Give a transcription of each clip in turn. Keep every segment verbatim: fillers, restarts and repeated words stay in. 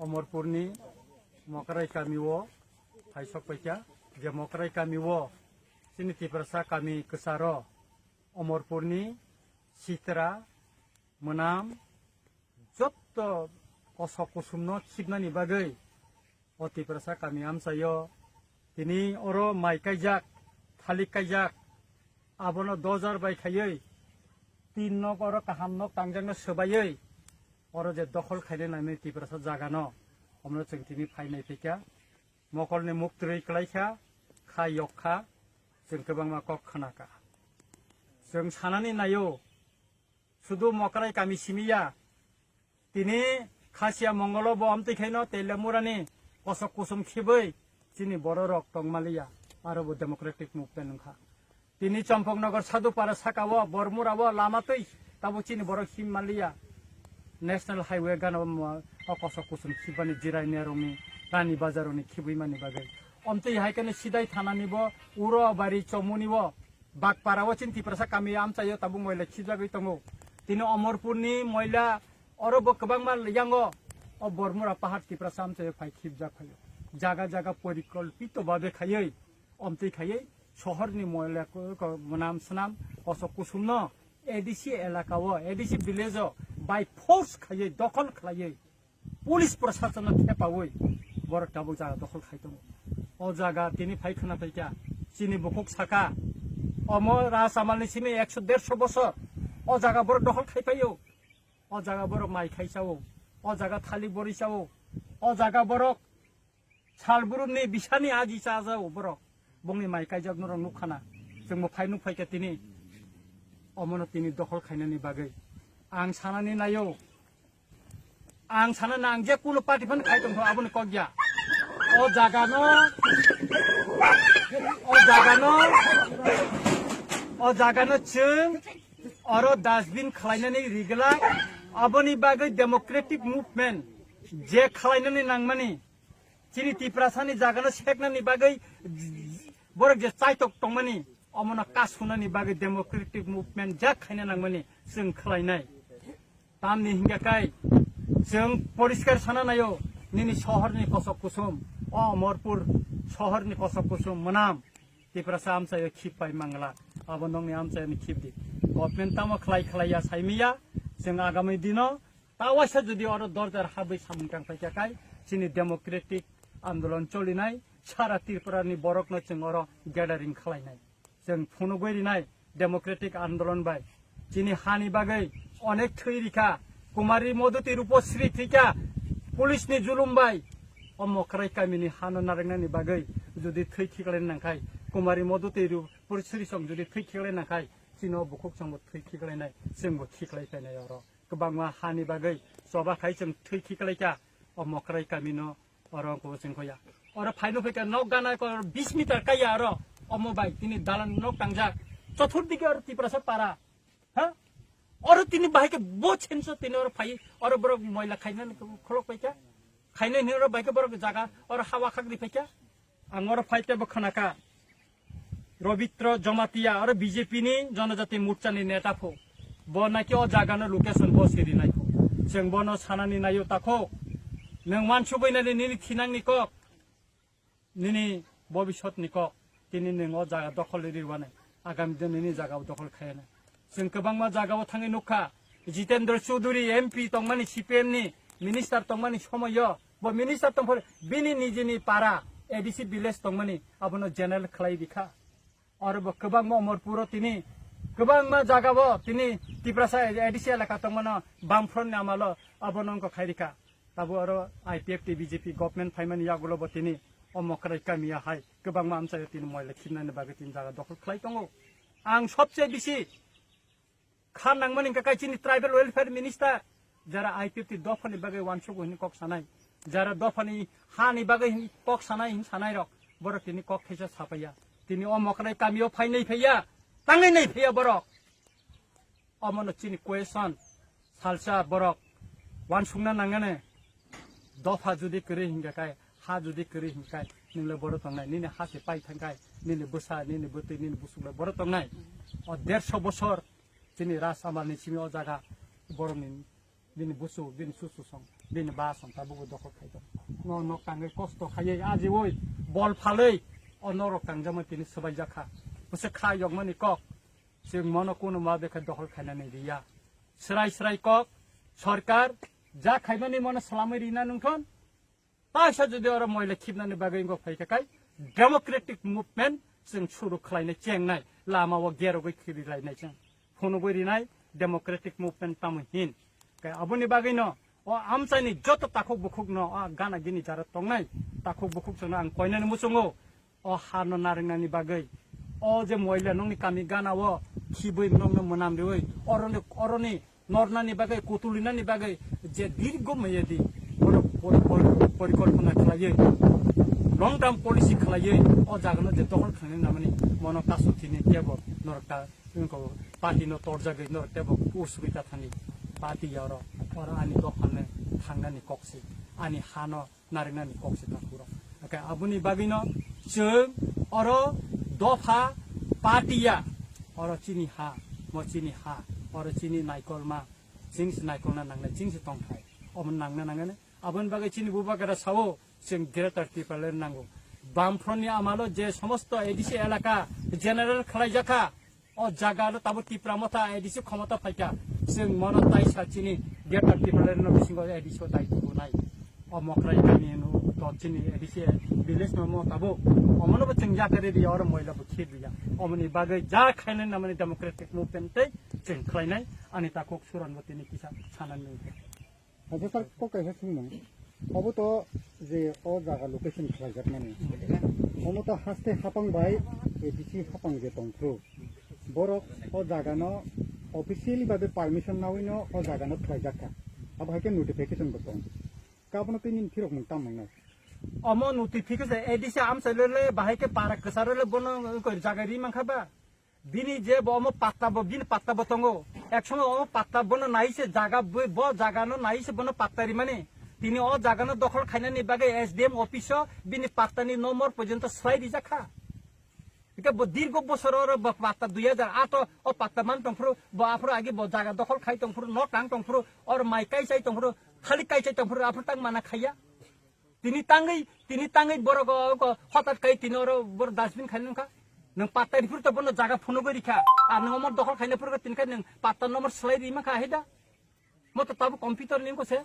Omorpurni Mokrai kami o phaisok paikha, je Mokrai kami o chini Tiprasa kami kwcharo Omorpurni Sitra, Mwnam, jotto kosok kusumno khibnani bagwi o Tiprasa kami amchaio tini oro mai kaijak, thalik kaijak, abono dojar bai khaiwi tin nok oro kaham nok tangjakno swbaiwi oro je dokhol khaina nangni Tiprasa jagano, omono chwng tini phainai phaikha. Mokolni muk twrwi kwlaikha, kha yok kha, chwng kwbangma kok khwnakha. Chwng sanani naio, sudu Mokrai kami simi ya, tini Khasia Mongolo bo amtwi khaino Teliamurani kosok kusum khibwi chini bororok tongmaliya, aro bo democratic movement wngkha. Tini Champaknagar Sadhupara sakao, Bormurao lama twi tabuk chini borok him manliya. National Highway gana o kosok kusum khibani jirai nerokni rani bazaroni khibwi mani bagwi. Omtwi hai kheno sidai thanani bo uro bari chomuni bo Bakpara o chini Tiprasa kami amchaio tabuk moila khibjagwi tongo. Tini Omorpurni moila oro bo kwbangma yango o Bormura pahar Tiprasa amchaio phai khibjak phaio. Jaga jaga porikolpito babe khaiwi omtwi khaiwi sohorni moila ko-, ko-, mwnam swnam kosok kusumno A D C elaka o, A D C village o by force khaiwi dokhol khlaiwi police prasasonno thepawi borok tabuk jaga dokhol khai tongo. O jaga tini phai khwna phaikha, chini bukhuk saka, omo Rajamalni simi ekso derso bosor o jaga borok dokhol khai phaio. O jaga borok mai khai chao, o jaga thalik bori chao, o jaga borok sal burumni bisani aji chajao borok. Bongni mai kaijak norok nukkhana. Chwngbo phai nukphaikha tini. Omono tini dokhol khainani bagwi. Ang sanani naio. Ang sanani ang je kuno party phano khai tongkho aboni kok ya. O jagano, o jagano, o jagano chwng oro dustbin khlainani rigla. Aboni bagwi democratic movement je khlainani nangmani. Chini Tiprasani jagano seknani bagwi borok je chaitok tongmani, omono kasunani bagwi democratic movement jak khaina nangmani chwng khlainai. Tamni hingka kai chwng poriskar sana naio nini sohorni kosok kusum, o Omorpur sohorni kosok kusum mwnam Tiprasa amchaio khip pai mangla, abo nongni amchaini khip di. Government tamo khlai khlai ya saimiya, chwng agami dino ta waisa jodi oro dorjar habwi samung tang paikha kai, chini democratic andolon cholinai, sara Tripura ni borokno chwng oro gathering khlainai. Chwng phunugwi rinai democratic andolon bai. Chini hani bagwi onek thwi rikha, Kumari Modhuti Rupasri thwikha, police ni julum bai. O Mokrai kamini hano narwknani bagwi jodi thwi khiklai nangkhai, Kumari Modhuti Rupasri song jodi thwi khiklai nangkhai, chini o bukhuk songbo thwi khiklainai, chwngbo khiklai phainai oro. Kwbangma hani bagwi choba khai chwng thwi khiklaikha o Mokrai kamino oro wngkha chwng khoya. Oro phaino phaikha nok gana ko bis meter kaya oro omo bai tini dalan nok tangjak. Chothur dike oro Tiprasa para. Ha? Oro tini bahai khe bo chenso tini oro phai oro borok moila khaina kholok paikha. Khaina hini oro bahai khe borok jaga oro hawa khak di paikha. Ang oro phai tebo khwnakha. Robitro Jomatia oro B J P ni Jonojati Morcha ni neta pho. Bo naki o jaga no location bo siri nai pho. Chwng bono sanani naio takho. Nwng wansugwi nani nini thinang ni kok, nini bobisot ni kok, tini nwng o jaga dokhol ri rwani. Agami din nini jaga o dokhol khayana. Chwng kwbangma jaga o thangwi nukha. Jitendra Chaudhary M P tongmani C P M ni minister tongmani somoyo bo minister tongphor bini nijini para A D C village tongmani abono general khlai bikha. Oro bo kwbangma Omorpuro tini kwbangma jagao tini Tiprasa A D C elaka tongmano Bamfront ni amalo abono wngkha khairikha. Tabo oro I P F T B J P government phaimani yagulo bo tini o Mokrai kamia hai kwbangma amchaio tini moila khibnani bagwi tini jaga dokhol khlai tongo. Ang sobse bisi kha nangmani hwnkha khe chini tribal welfare minister, jara I P F T dophani bagwi uansukgo hwnwi kok sanai, jara dophani hani bagwi hwnwi kok sanai hwnwi sanairok, borok tini kok thaisa sapaiya. Tini o Mokrai kamio phainai phaiya, tangnai nai phaiya borok. Omono chini question, salsa borok uansukna nangani. Dopha jodi kwrwi hingkha khe, ha jodi kwrwi hingkha khe, nini le boro tongnai, nini ha se pai thangkha khe, nini bwsa, nini bwtwi, nini busuk le boro tongnai. O derso bosor chini Rajamalni simi o jaga borokni, bini busu, bini susu song. bini ba song tabukbo dokhol khai tong. No nok tangwi kosto khaiwi ajiwi bol phalwi o norok tangjakma tini swbaijak kha. Bwswk kha yokmani kok. Chwng mono kuno ma bekha dokhol khainani riya. Srai srai kok, sorkar, ja khaimani mono salamwi rina nungthon. Taisa jodi oro moila khibnani bagwi wngkha phaikha kai, democratic movement chwng suru khlainai chengnai, lama o gerogwi khirilainai chwng. Phunugwi rinai democratic movement tamo hin. Kai aboni bagwino o amchaini joto takhuk bukhukno o gana gini jara tongnai takhuk bukhuk chwngno ang koinani muchungo. O hano narwknani bagwi, o je moila nokni kami gana o khibwi nokno mwnam riwi, oroni, oroni nornani bagwi, kutulinani bagwi je dirgo mayadi, oro por-, por-, porikolpona khlaiwi, long term policy khlaiwi, o jagano je dokhol khlainani namani mono kasu thini kebo norok ta wngkha party no torjagwi norok tebo usugwi ta thani party ya oro, oro ani dophano thangnani kok se, ani hano narwknani kok se ta phuro. Hake aboni bagwino chwng oro dopha party ya, oro chini ha, mo chini ha, oro chini naikolma, chini se naikolna nangnai, chini se tongthai, omo nangna nangani. Aboni bagwi chini bubagra sao chwng Greater Tipraland nango. Bamfront ni amalo je somosto A D C elaka general khlaijakha, o jaga no tabuk Tipra Motha A D C khomota phaikha, chwng mono tai sa chini Greater Tipraland no bisingo A D C o daitwo bo nai. O Mokrai kami no to chini A D C village no mo tabuk. Omono bo chwng yakari riya, oro moila bo khir riya. Omoni bagwi ja khainani namani democratic movement tei chwng khlainai, ani takhuk suran bo tini kisa sanani nungkha. Acha sir, kok kaisa swngmung. Obo to je o jaga location khlaijakmani. Omo to haste hapang bai A D C hapang je tongphru. Borok o jaga no officially babe permission nawino o jaga no khlaijak kha. Abo hai khe notification bo tong. Kabono tei nini phirok mung tam mangnai. Omo notification A D C amchai le le bahai khe para kwcharo le bono koi jaga ri mankha ba. Bini je bo omo patta bo, bini patta bo tongo. Ek somoy omo patta bono nai se jaga bo, bo jaga no nai se bono patta rimani. Tini o jaga no dokhol khainani bagwi S D M office o bini patta ni nomor porjonto swlai rijak kha. Hingke bo dirgo bosor oro bo patta dui hajar aat o, o patta man tongphuru, bo aphuru agi bo jaga dokhol khai tongphuru, no tang tongphuru, or mai kai chai tongphuru, khali kai chai tongphuru, aphuru tang mana khaiya. Tini tangwi, tini tangwi borok o, o, hotat kai tini oro borok dustbin khai nungkha. Nwng patta rifuru to bono jaga phunugwi rikha. Ar nwng omo dokhol khaina phuru tini khai nwng patta nomor swlai ri mankha ahida. Mo to tabuk computer ni wngkha se.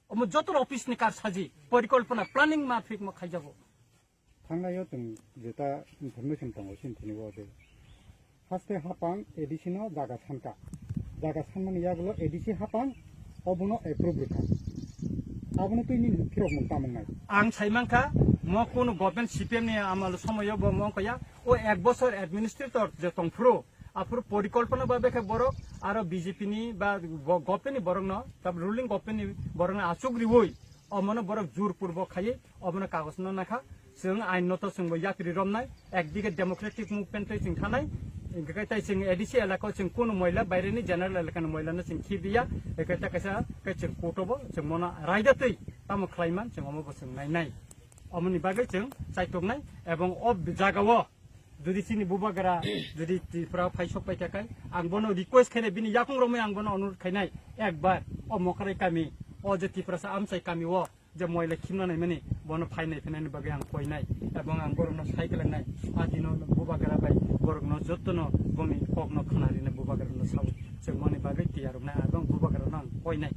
Omo joto office ni kar saji. Porikolpona planning ma phik ma khaijago. Thangnaio chwng jeta information tongo chini thani o de. Haste hapang A D C no jaga sanka. Jaga sanmani yagulo A D C hapang obono approve rikha. Abono twi nini phirok mung tamung nai. Ang sai mankha, mo kunu government C P M ni amal somoyo bo mo kaya, o ek bosor administrator je tongphuru, aphuru porikolpona ba bekhe borok, aro B J P ni ba bo-, government ni borok no, tab ruling government ni borok no achuk riwi, omono borok jur purbo khaiwi, obono kagoj no nakha. Chwng ain no to chwng bo yakri romnai, ekdige democratic movement tei chwng thanai, hingke tai chwng A D C elaka o chwng kunu moila baireni general elaka ni moila no chwng khibiya, hingke ta kaisa khe chwng court o bo chwng mono raida twi tamo khlaiman chwng omo bo chwng nainai. Omoni bagwi chwng chaitoknai ebong o jaga o jodi chini bubagra jodi Tripura phai sok pai kha kai, ang bono request khainai, bini yakung romwi ang bono onurod khainai, ekbar o Mokrai kami, o je Tiprasa amchai kami o je moila khimna naimani, bono phainai phainani bagwi ang koinai, ebong ang borokno sai klangnai, a dino bubagra bai borokno jottono boni kokno khna rinai bubagrano sao, chwng moni bagwi tiyar wngnai, ebong bubagrano ang koinai.